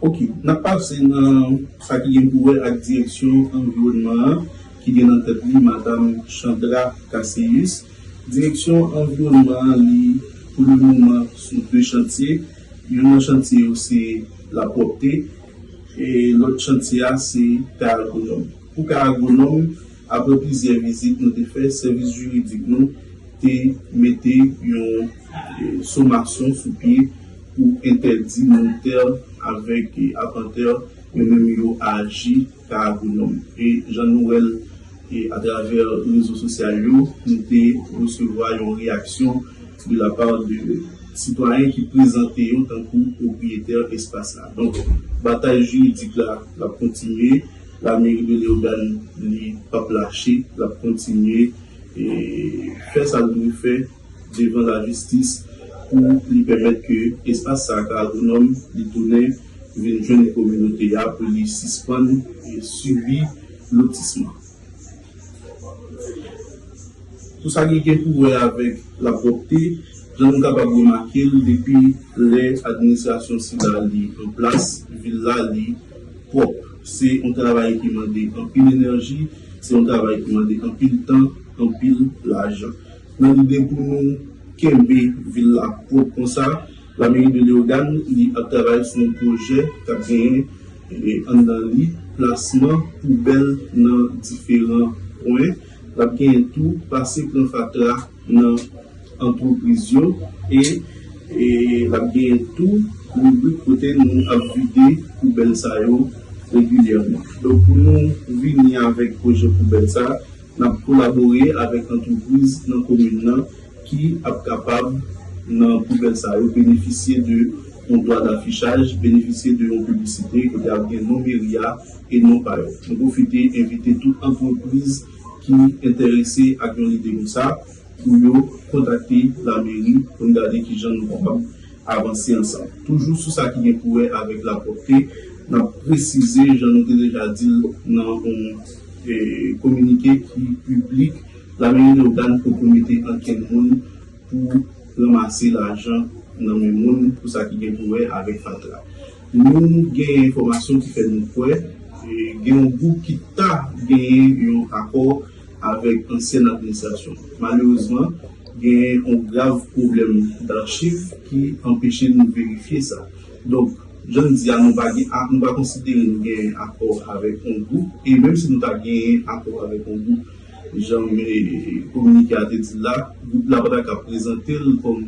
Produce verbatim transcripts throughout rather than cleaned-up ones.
Ok, n ap pase nan sa ki gen pou wè ak direksyon anviwònman an, ki gen nan tèt li Madam Chandra Cassius. Direksyon anviwònman an, li pou le moman sou de chantye. Youn nan chantye yo se lapwòpte, e lòt chantye a se kay agwonòm. Pou kay agwonòm, apre plizyè vizit nou te fè, sèvis jiridik nou te mete yon e, somasyon sou pye pou entèdi montè avèk e, apantè yo menm yo aji kay agwonòm. E jan nou wè l e, atravè rezo sosyal yo, nou te resevwa yon reyaksyon de la part de sitwayen ki prezante yo tankou pwopriyetè espas la. Donk, batay jiridik la, l ap kontinye. Lameri de Leyogàn, li p ap lache, l ap kontinye e, fè sa l dwe fè devan lajistis pou li pèmèt ke espas sa a, kay agwonòm, li tounen vin jwenn kominote a pou li sispann e, sibi lotisman. Pou sa ki gen pou wè avèk lapwòpte, jan nou kapab remake l, depi lè administrasyon sila li an plas, vil la li pwòp. Se yon travay ki mande anpil enèji, se yon travay ki mande anpil tan, anpil lajan. Nan lide pou nou kenbe vil la pwòp konsa, Lameri de Leyogàn, li ap travay sou yon pwojè k ap genyen e, anndan li plasman poubèl nan diferan kwen. L ap genyen tou pase pran fatra nan antrepriz yo e, e l ap genyen tou ribrik kote nou ap vide poubèl sa yo regilyèman. Donk, pou nou vini avèk pwojè poubèl sa, n ap kolabore avèk antrepriz nan komin nan ki ap kapab, nan poubèl sa yo, benefisye de yon dwa dafichaj, benefisye de yon piblisite kote ap gen non meri a e non pa yo. Nou pwofite envite tout antrepriz ki enterese ak yon lide konsa pou yo kontakte lameri pou n gade kijan nou kapab avanse ansanm. Toujou sou sa ki gen pou wè avèk lapwòpte, n ap presize, jan nou te deja di l nan yon e, kominike ki piblik, lameri Leyogàn poko mete ankenn moun pou ranmase lajan nan men moun pou sa ki gen pou wè avèk fatra. Nou gen enfòmasyon ki fè nou kwè e, gen yon gwoup ki ta genyen yon akò avèk ansyèn administrasyon. Malerezman, gen yon grav pwoblèm dachiv ki anpeche nou verifye sa. Donk, jan n di a, nou pa gen, a, nou pa konsidere nou gen akò avèk yon gwoup, e menm si nou ta gen akò avèk yon gwoup, jan e, kominike a te di l la, gwoup la pa ta ka prezante l kòm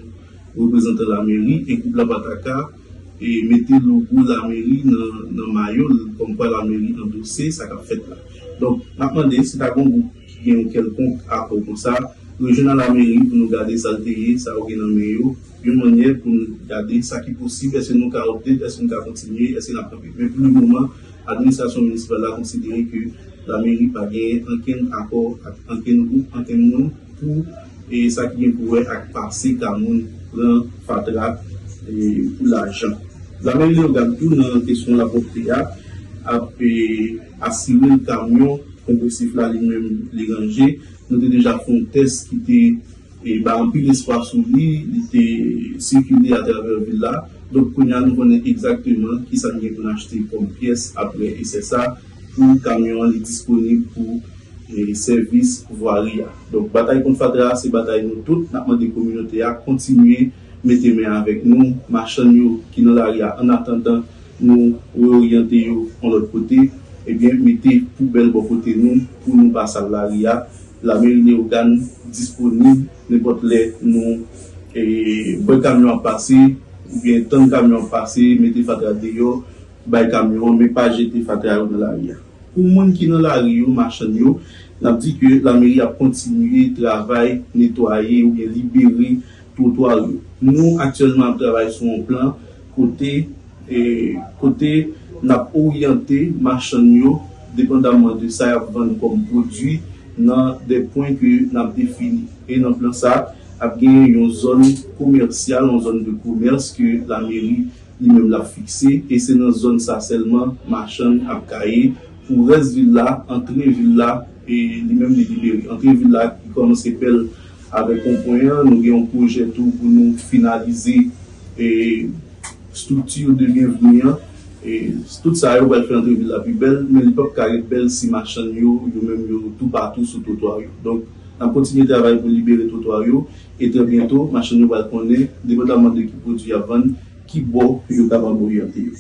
reprezantan lameri, e gwoup la pa ta ka e, mete logo lameri nan, nan mayo l, kòmkwa lameri andose sa k ap fèt la. Donk, n ap mande, si ta gen yon gwoup ki gen yon kèlkonk akò konsa, rejwenn a lameri pou nou gade sa l te ye, sa yo gen nan men yo, yon mannyè pou nou gade sa ki posib, èske nou ka update, èske nou ka kontinye, èske n ap kanpe. Men pou le moman, administrasyon minisipal la konsidere ke lameri pa genyen ankenn akò ak ankenn gwoup, ankenn moun pou e, sa ki gen pou wè ak pase ka moun pran fatra e, pou lajan. Lameri Leyogàn tou nan kesyon lapwòpte a ap e, asire l kamyon konpresif la li menm li ranje. Nou te deja fè yon tès ki te e, bay anpil espwa sou li, li te sikile atravè vil la. Donk, kounye a, nou konnen egzakteman kisa n gen pou n achte kòm pyès apre esè sa pou kamyon an li disponib pou e, sèvis vwari a. Donk, batay kont fatra a se batay nou tout. N ap mande kominote a kontinye mete men avèk nou. Machann yo ki nan lari a, annatandan nou reoryante yo yon lòt kote, ebyen, mete poubèl bò kote nou pou nou pa sal lari a. Lameri Leyogàn disponib nenpòt lè nou e, wè kamyon ap pase, oubyen tann kamyon ap pase, mete fatra deyò, bay kamyon an, men pa jete fatra yo nan lari a. Pou moun ki nan lari yo, machann yo, n ap di ke lameri ap kontinye travay netwaye oubyen libere twotwa yo. Nou aktyèlman ap travay sou yon plan kote e, kote n ap oryante machann yo depandamman de sa y ap vann kòm pwodui nan de pwen ke n ap defini. E nan plan sa, ap gen yon zòn komèsyal, yon zòn de komès ke lameri li menm l ap fikse, e se nan zòn sa sèlman machann ap ka ye. Pou rès vil la, antre vil la, e li menm li libere. Antre vil la ki kòmanse Pèl avèk wonpwen an, nou gen yon pwojè tou pou nou finalize e, Strikti de byenvni an, e tout sa yo pral fè antre vil la pi bèl, men li p ap ka ret bèl si machann yo, yo menm yo toupatou sou twotwa yo. Donk, n ap kontinye travay pou libere twotwa yo, e trè byento, machann yo pral konnen, depandaman de ki pwodui y ap vann, ki bò yo kapab oryante yo.